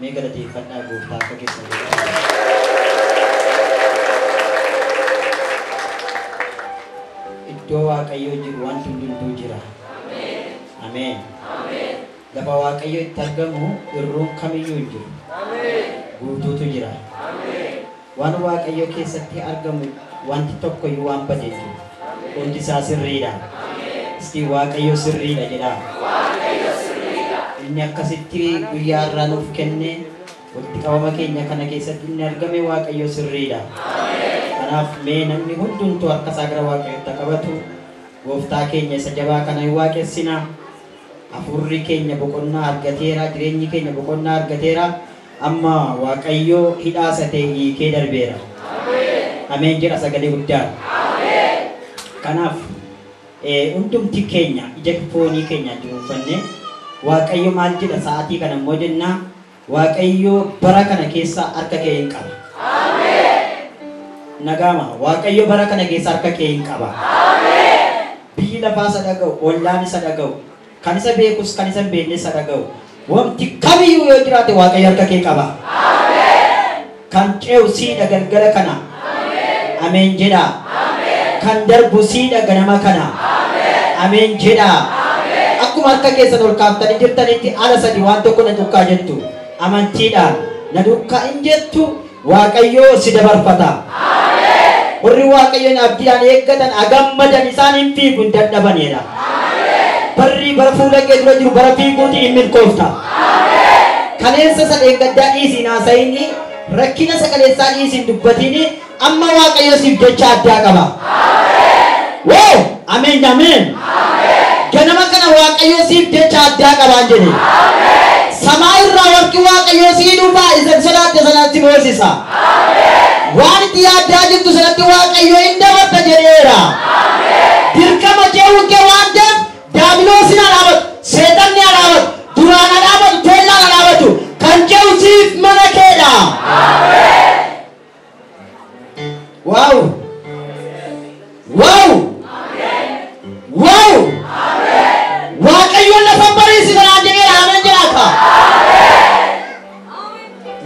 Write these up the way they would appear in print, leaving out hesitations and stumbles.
Mee galateeffadhaa gooftaa akka keessan godhaa. Iddoo Waaqayyoo jiru wanti hundumtuu jira. Ameen. Lafa Waaqayyo itti argamu irruun kamiyyuu hin jiru. Guutuutu jira. Waan Waaqayyo keessatti argamu wanti tokkoyyuu waan bade hin jiru. Hundi isaa sirriidha. Isti Waaqayyo sirriidha jedhaa. Inni akkasitti guyyaa irraa nuuf kenne walitti qabama keenya kana keessatti inni argame Waaqayyo sirriidha. Kanaaf mee namni hundumtuu harka isaa gara Waaqayyootti haa qabatu. Gooftaa keenya isa jabaa kana hin waaqessina. Hafuurri keenya boqonnaa argateera, jireenyi keenya boqonnaa argateera. Amma Waaqayyo hidhaa isa ta'e hiikee darbeera. Ameen jedha sagalee guddaan. Kanaaf hundumti keenya ija foonii keenya dunuunfannee Waaqayyo maal jedha sa'aatii kana immoo jennaa Waaqayyo bara kana keessa harka kee hin qaba. Nagaama Waaqayyo bara kana keessa harka kee hin qaba. Biyyi lafaa isa dhaga'u, ollaan isa dhaga'u, kan isa beekus kan isa hin beeknes isa dhaga'u. Wanti kamiyyuu yoo jiraate Waaqayyo harka kee qaba. Kan ce'u siidha galgala kana. Ameen jedhaa. Kan darbu siidha ganama kana. Ameen jedhaa. Akkuma harka keessan ol kaaftanii jirtanitti ala sadi waan tokko na duukaa jettu. Amantiidhaan na duukaa hin jettu Waaqayyo si dabarfata. Warri Waaqayyoon abdiidhaan eeggatan agammadan isaan hin fiigu hin dadhabanidha. Barri bara fuula kee dura jiru bara fiiguuti hin milkoofta. Kaleessa isa dheengaddaa dhiisiin haasa'ini rakkina isa kaleessaa dhiisiin dubbatini amma Waaqayyo siif jecha addaa qaba. Woo! Ameen ameen. Ganama kana Waaqayyo siif jecha addaa qabaan jedhe. Samaa irraa warqi Waaqayyo sii dhufa isa sodaatte sanatti boosisa. Waan itti yaaddaa jirtu sanatti Waaqayyo hin dabarta jedheera. Dirqama ce'uun kee waan ta'eef daabiloosiin haa dhaabatu, seexanni haa dhaabatu, duraan haa dhaabatu, teellaan haa dhaabatu. Kan ce'u siif mana keedha. Waaw! Waaw! Waaw! Waaqayyoon lafa bariisisa naan jedheera ameen jedhaa.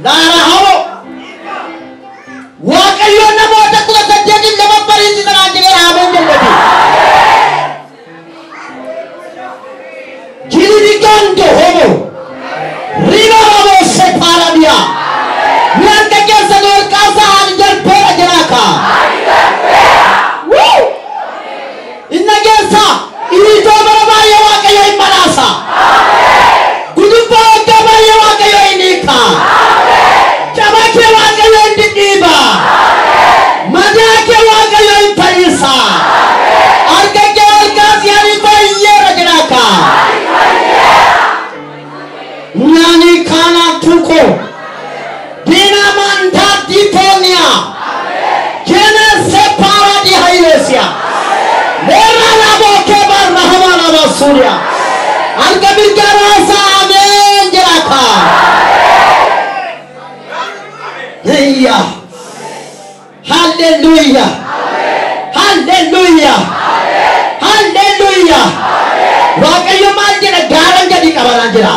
Laara hamo. Waaqayyoon namoota 18 lafa bariisisa naan jedheera ameen jedhati. Jiriri gando homo. Riba homo separadia. Harka keessan ol kaasaa ani darbeera jedhaa. Woo! Inna keessa iitoo bara baay'ee Waaqayyo hin badhaasa. Gudubbaa waggaa baay'ee Waaqayyo hin hiika. Caba kee Waaqayyo hin dhidhiiba. Madaa kee Waaqayyo hin fayyisa. Harka kee ol kaasii ani fayyeera jedhaa. Nani kana tuko. Dina manta diponia. Jene separa di hailesia. Lera labo keba rahama labo surya. Harka mirga rasa amen jedhaa. Iya. Hallelujah. Hallelujah. Hallelujah. Waaqayyo maal jedha gaaran gadi qaba naan jedha.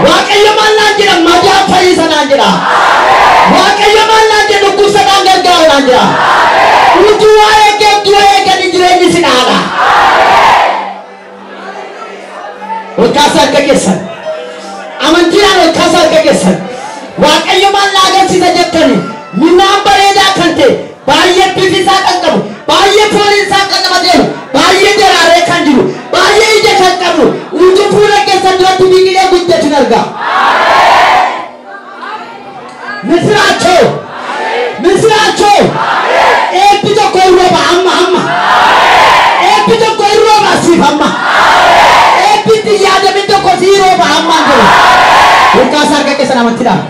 Waaqayyo maal naan jedha madaa fayyisa naan jedha. Waaqayyo maal naan jedha dhukkubsataan gargaara naan jedha. Utuu waa'ee kee du'a eeganii jireenyi si dhaala. Ol kaasaa harka keessan. Amantiidhaan ol kaasaa harka keessan. Waaqayyo maal na agarsiisa jettani midhaan bareedaa kan ta'e baay'ee bifi isaa kan qabu baay'ee fooliin isaa kan nama deemu baay'ee daraaree kan jiru baay'ee ija kan qabu utuu fuula keessan duratti biqilee guddatu argaa. Misiraachoo misiraachoo eebbi tokko hin rooba amma amma eebbi tokko hin rooba siif amma eebbi itti yaadamin tokko sii rooba ammaan jedhu. Ol kaasaa harka keessan amantiidhaan.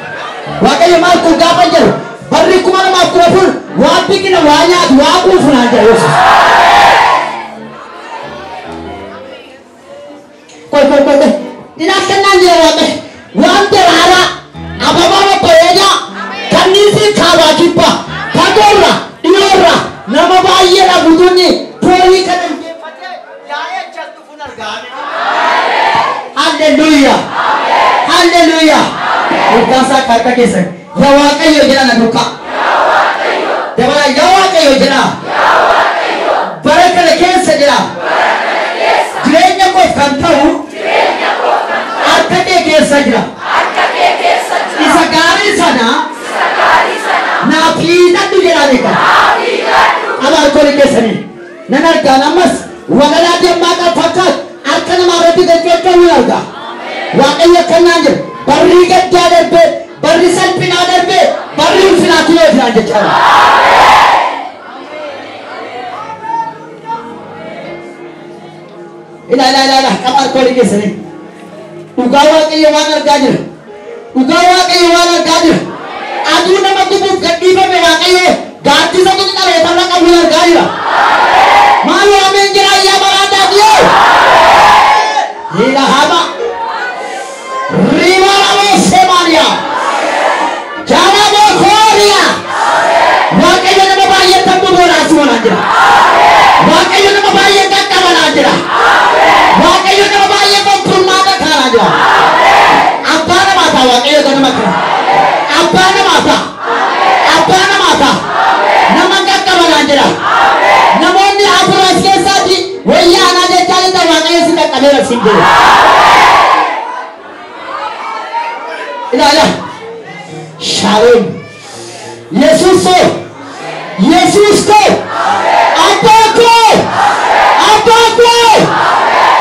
Waaqayyo maal kun gaafa jedhu barri 2014 waa biqila waa nyaatu waa quufu naan jedha Yesuus. Koi koi koi koi. Ina kennaan jedha Waaqayyo waan daraaraa ababaa babbareedaa kanniisii kaabaa kibbaa fagoorra dhiyoorra nama baay'eedha guutuunni foolii kana geeffatee yaa'ee achas dhufuun argaa. Hallelujah. Hallelujah. Urgaasaa harka keessan. Yaa Waaqayyo jedha na duukaa. Dabala yaa Waaqayyo jedha. Bara kana keessa jedha. Jireenya koof kan ta'u harka kee keessa jira. Isa gaarii sana naaf hiixadhu jedhaa beeka. Qaba harkoolii keessanii. Nan argaan ammas walalaa deemaa kan fakkaatu harka namaa irratti gaggeeffamuu argaa. Waaqayyo akkanaan jedha. Barri gaddaa darbee, barri salphinaa darbee, barri ulfinaa kunoo jiraan jechaadha. Ilaa ilaa ilaa ilaa qaba harkoolii keessanii. Dhugaa Waaqayyo waan argaa jira. Dhugaa Waaqayyo waan argaa jira. Aduu nama gubuuf gadhiifame Waaqayyo gaaddisa inni dhalootarra qabu argaa jira. Maaloo ameen jira ayyaa baraadaa dhiyoo. Hila hama. Rimaramo Somalia. Jalamo Korea. Waaqayyo nama baay'ee tambuu boonaa si boonaa jira. Waaqayyo nama baay'ee qaqqabanaa jira. Waaqayyo nama baay'ee qulqullummaa kaanaa jira. Abbaa namaa ta'a Waaqayyo ganama kana. Abbaa namaa ta'a. Abbaa namaa ta'a. Nama qaqqabanaa jira. Namoonni afur as keessaatti wayyaa anaa jechaa jirtan Waaqayyo si qaqqabeera siin jedhe. Ilaa ilaa. Shalom. Yesuus koo. Yesuus koo. Abbaa koo. Abbaa koo.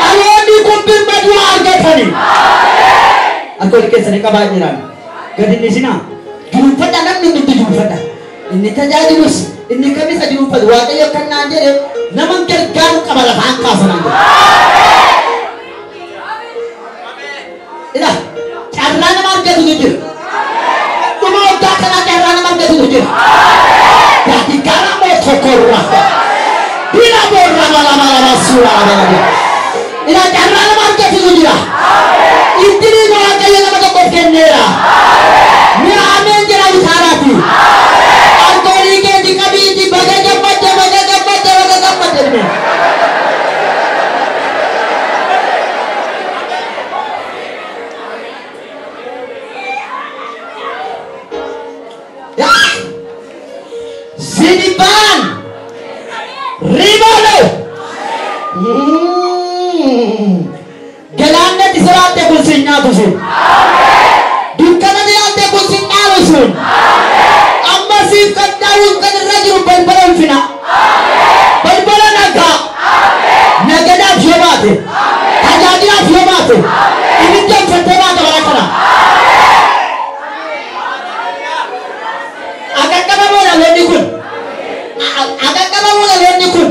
Dhaloonni kun birmaduu argatani. Harkoolii keessanii qabaa jiran. Gadi dhiisinaa. Juunfadha namni hundi juunfadha. Inni tajaajilus inni kamisa juunfatu Waaqayyo kan naan jedhe nama gargaaru qaba lafaan kaasanaan jedhe. Ilaa carraa nama argatutu jira. Dhuma waggaa kanaa carraa nama argatutu jira. Daqiiqaa moo tokkorra. Bila borra mala mala masuura mala. Ilaa carraa nama argatutu jira. Ittiin Waaqayyo nama tokkoof kenneera. Mi'a ameen jedha utaaraati. Harkoolii keeti qabiiti baga gammadde baga gammadde baga gammadde dhime. Sinibaan Ribalo. Galaanni siraatte kun si nyaatu sun. Dukkana jiraatte kun si dhaalu sun. Amma siif kan dhaaluuf kan irra jiru balbala ulfina. Balbala nagaa. Nagadaaf yoo baate. Tajaajilaaf yoo baate. Ibidda uffattee baate bara kana. Aqaqqabamoo dhaloonni kun. Aqaqqabamoo dhaloonni kun.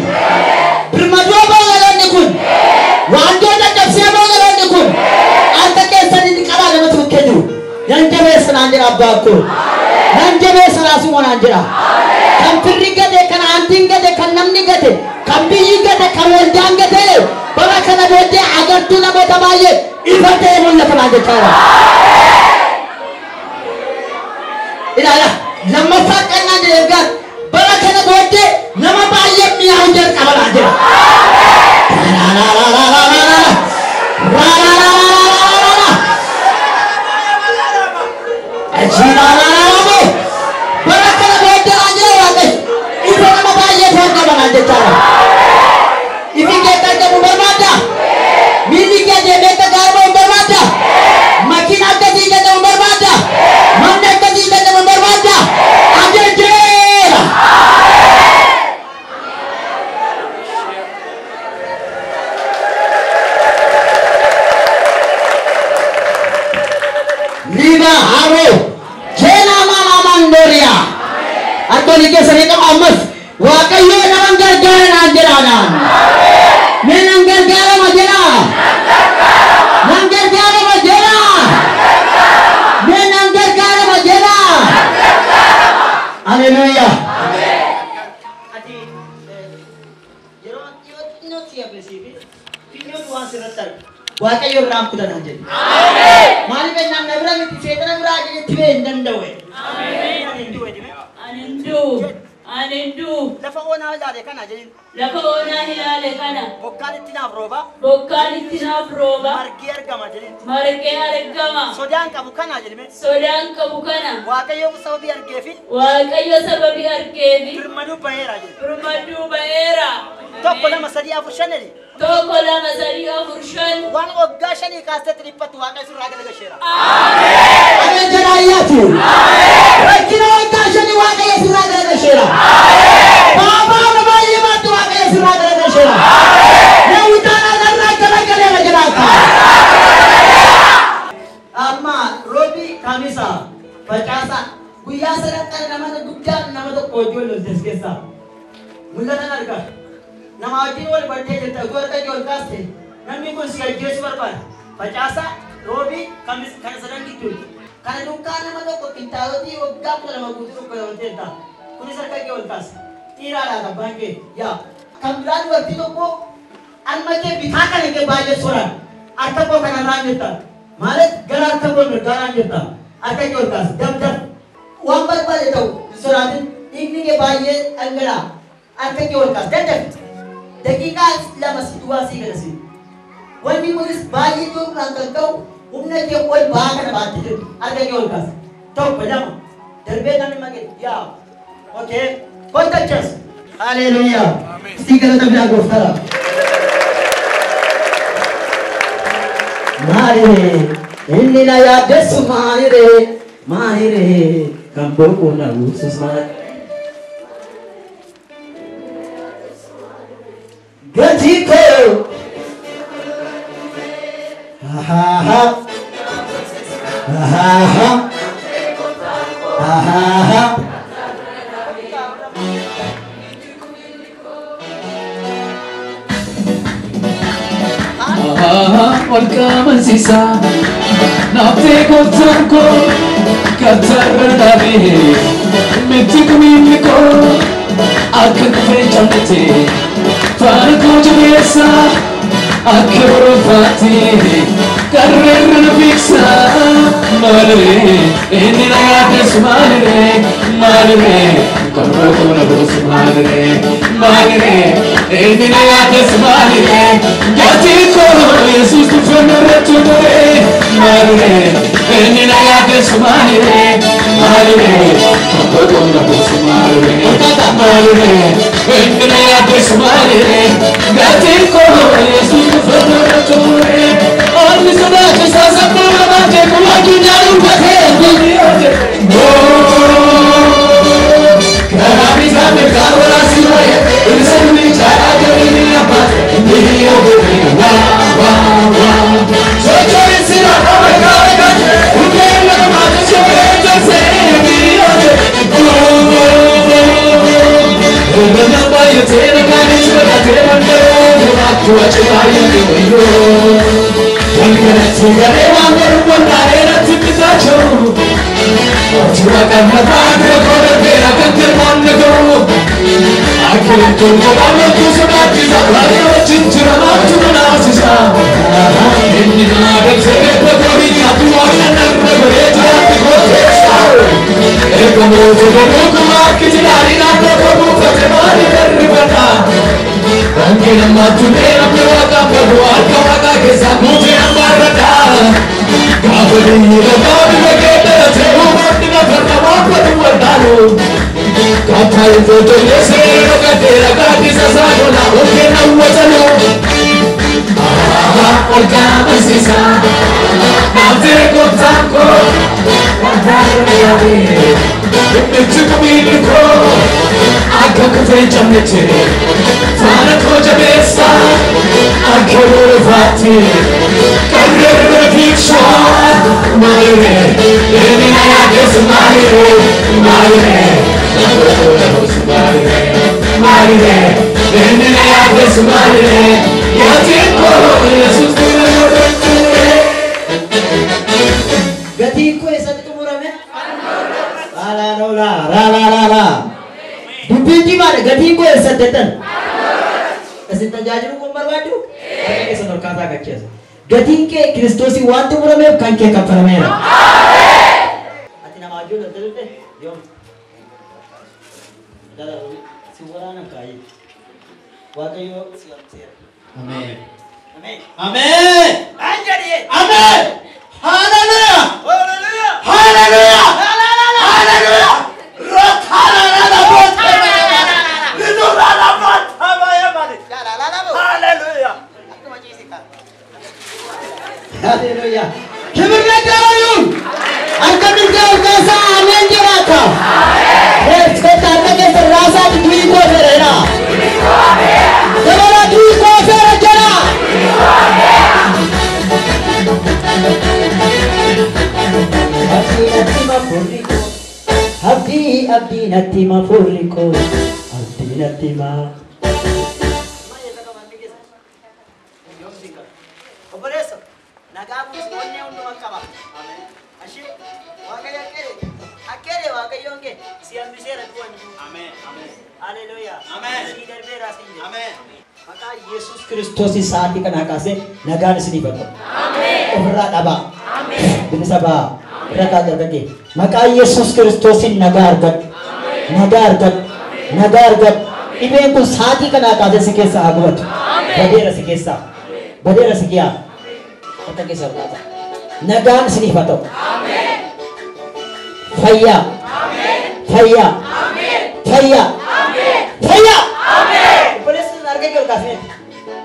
Birmaduu ba'u dhaloonni kun. Waantoo caccabsee ba'u dhaloonni kun. Harka keessanii qabaa namatti bukkee jiru. Nan jabeessa naan jedha abbaan koo. Nan jabeessa naasuma naan jedha. Kan firri gate, kan aantiin gate, kan namni gate, kan biyyi gate, kan waldaan gate. Bara kana booddee agartuu namoota baay'ee ifa ta'ee mul'ata naan jechaadha. Ilaala lammaffaa qannaan jedhe ergaan bara kana booddee nama baay'ee mi'aawu jalqaba naan jedha. Bara kana booddee naan jedha Waaqayyo ifa nama baay'ee jalqaba naan jechaadha. Ifi kee akka argamu barbaadda? Miilli kee deemee akka gaarbamu barbaadda? Makiina akkasii kennamu barbaadda? Manni akkasii kennamu barbaadda? Ajajeera! Liba haro jeena mama mandoria. Harkoolii keessanii qaba ammas Waaqayyo nama gargaara naan jedhaadhaan. Mee nan gargaarama jedha. Nan gargaarama jedha. Mee nan gargaarama jedha. Haleluuyaa. Ati yeroo dhiyoo xinnoo si hafesiifi xinnoon waan sirratti argu. Waaqayyo irraan kutanaan jedhe. Maaliif jennaan na bira miti seexana biraa jedhetti bee hin danda'u. Ani hin du'u. Ani hin du'u. Lafa onaa ilaale kana jedhin. Lafa onaa ilaale kana. Bokkaan itti naaf rooba. Bokkaan itti naaf rooba. Margee argama jedhin. Margee argama. Sodaan qabu kana jedhime. Sodaan qabu kana. Waaqayyo sababii argeefi. Waaqayyo sababii argeefi. Birmaduu baheera jedhi. Birmaduu baheera. 1 2 3 4 5 jedhi. 1 2 3 4 5. Waan waggaa 5 kaastetti dhiphatu Waaqayyo sirraa galagalcheera. Ameen. Ameen jedhaa ayyaatu. Ameen. Rakkina waggaa 5 Waaqayyo sirraa galagalcheera. Ameen. Baabaa baay'ee baattu Waaqayyo sirraa galagalcheera. Ameen. Daawwitaan irraa galagaleera jedhaa. Amma roobi kamisa facaasa guyyaa sadarkaa nama guddaa nama tokko hojii wal loltes keessaa mul'atan argaa. Nama wajjin wal baddee jirta utuu harka kee ol kaaste namni kun si ajjeesuu barbaada. Facaasa roobi kamisa kana sadan gidduutti. Kana duukaa nama tokko qinxaarotii waggaa 12 guutuu dhukkubateerta. Kunis harka kee ol kaasa. Dhiiraadha abbaan kee yaa. Kan biraa dubartii tokko harma kee bitaa kana kee baay'ee soran harka koo kanarraan jirta. ማለት gara harka koo mirgaarraan jirta. Harka kee ol kaasa. Dabdab waan barbaade ta'u hin sodaatin dhiigni kee baay'ee dhangala'a. Harka kee ol kaasa. Daddabi. Daqiiqaa 2 si duwwaa sii galasi. Wanni kunis baay'ee jiruudhaan kan ka'u humna kee ol ba'aa kana baattee jirtu. Harka kee ol kaasa. 1 2 darbee namni maqee yaa. Okay. Kontachas. Haleluuyaa. Sii galata biraa gooftaadha. Maaliree inni na yaaddessu maaliree maaliree kan boqoo na buusus maal. Gatii koo. Ha ha ha ha ha ha. Olkamasisa naftee gooftaan koo kattarra dhaabee mitti kumiinni koo akka kufee cabnite faana koo jabeessa akka boroofaatti qarreerra na fiigsa maaliree inni na yaadessu maaliree maaliree kan boqoo na buusu maaliree maaliree inni na yaadessu maaliree gatii koo Yesuus dhufee narratti godhee maaliree inni na yaadessu maaliree maaliree kan boqoo na buusu maaliree maaliree inni na yaadessu maaliree gatii koo Yesuus dhufee narratti godhee Onni sodaachisaa sammuu namaa jeequ addunyaa dubbatee Karaa isaa mirgaa waraasi waa'ee ibsanii caalaa galii abbaate biyya gurri waa waa waa. Sochooni sira qaba qaba qaba hundeen lafa maata shibee jonsee biyya Irra baay'atee nagaan sodaatee mandoo akkuwa cimaa wayyoo. Walgalatti garee waan garuu wallaalee natti bitaachoo. Gatii koo eessatti xumurame? La la la la la. Dubbiin cimaadha. Gatiin koo eessatti jettan? Isin tajaajilu kun barbaaddu? Harka keessan ol kaasaa gacheessa. Gatiin kee Kiristoosii waan xumurameef kan kee kaffalameera. Ati nama wajjin loltee turte? Yoom? Dhala si waraana Waaqayyo si hamseera. Ameen. Ameen. Ameen. Anjadiyee. Ameen. Hallelujah. Hallelujah. Hallelujah. Hallelujah. Hallelujah. Hallelujah. ክብር ለእግዚአብሔር ይሁን። Harka mirgaa ol kaasaa ameen jedhaata. Kottaa harka keessan raasaati durii koo feera. Dabala durii koo feera jedha. Abdii natti ma furri koo. Abdii abdii natti ma furri koo. Abdii natti ma. Obboleessa nagaa buusu onnee hundumaa qaba. Ashii Waaqayyo akkeedhe Waaqayyoon kee si hambiseera du'a hin jiru. Ameen. Ameen. Haleluuyaa. Ameen. Si darbeera siin jedhe. Ameen. Maqaa Yesuus Kiristoos sa'aatii kanaa kaasee nagaan isiniif haa ta'u. Ofirraa dhabaa. Bilisa ba'aa. Rakaa dargagee. Maqaa Yesuus Kiristoosiin nagaa argadhu. Nagaa argadhu. Nagaa argadhu. Dhibeen kun sa'aatii kanaa kaasee si keessaa haa gubatu. Badeera si keessaa. Badeera si kiyaa. Harka keessa laata. Nagaan isiniif haa ta'u. Fayyaa. Fayyaa. Fayyaa. Fayyaa. Obboleessi sun harka kee ol kaasee.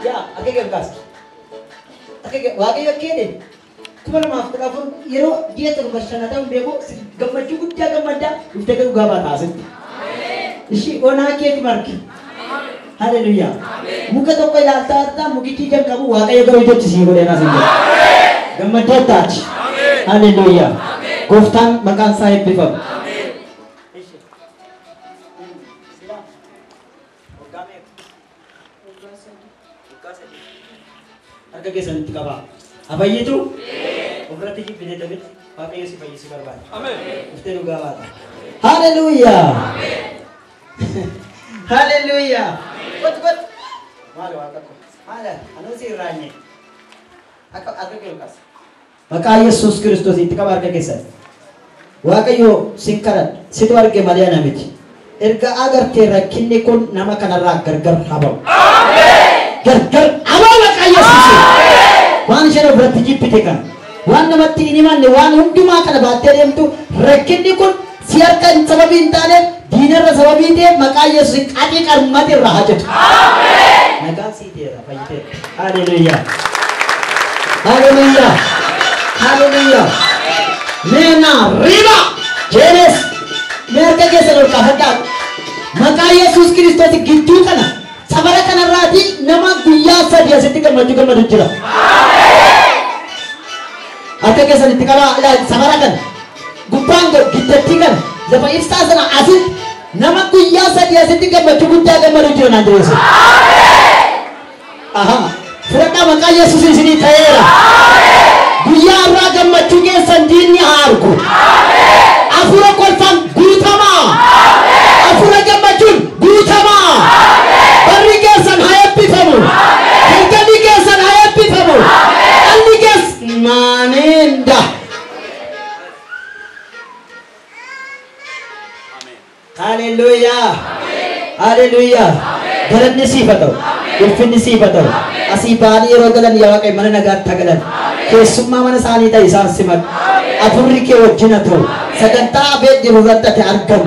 Yaa harka kee ol kaase. Harka kee Waaqayyo akkeedhe 2014 yeroo ji'a 7 5 beeku gammachuu guddaa gammaddaa dhuftee garuu gabaa taasisti. Ishii onaa keeti margi. Haleluuyaa. Muka tokko ilaaltaa hartaa mukichi ija hin qabu Waaqayyo garuu ijatti sii godhee naas hin jedhu. Gammaddee taati. Haleluuyaa. Gooftaan maqaan isaa eebbifamu. Harka keessanitti qabaa. Abayyitu ofirratti jibbitee dhabe Waaqayyo si fayyisuu barbaada. Dhuftee dhugaa baata. Haleluuyaa. Haleluuyaa. Kottu kottu. Maali waaqa ko. Maali anuu si irraanye. Akka harka kee ol kaasa. Maqaa Yesuus Kiristoos itti qaba harka keessan. Waaqayyo sin kadhadha. Situ arge malee ana miti. Erga agartee rakkinni kun nama kanarraa gargar haa ba'u. Gargar haa ba'u maqaa Yesuusiin. Waan isheen ofirratti jibbite kana. Waan namatti hin himanne waan hundumaa kana baattee deemtu rakkinni kun si harka hin sababii hin taaneef diinarra sababii ta'eef maqaa Yesuusiin qaxii qarmati irraa haa jedhu. Nagaan sii ta'eera fayyiteera. Haleluuyaa. Haleluuyaa. Haleluuyaa. Meena riba jenes mee harka keessan ol kaafadhaa. Maqaa Yesuus Kiristoos gidduu kana safara kanarraati nama guyyaa 3 asitti gammachuu gammadu jira. Harka keessan itti qabaa ilaali safara kana gubbaan giddattii kana lafa ibsaa sana asitti nama guyyaa 3 asitti gammachuu guddaa gammadu jira naan jedhe Yesuus. Ahaa fudhadhaa maqaa Yesuus isinii ta'eera. Guyyaa har'aa gammachuu keessan diinni haa argu. Hafuura kolfaan guutamaa. Hafuura gammachuun guutamaa. Barri keessan haa eebbifamu. Galgalli keessan haa eebbifamu. Dhalli keessan maaneenda. Haleluuyaa. Haleluuyaa. Galanni siif haa ta'u. Ulfinni siif haa ta'u. Asii ba'anii yeroo galan yaa Waaqayyo mana nagaatti haa galan. Keessummaa mana isaanii ta'e isaan simadhu. Hafuurri kee wajjin haa ta'u. Sagantaa abeet jiru irratti ati argamu.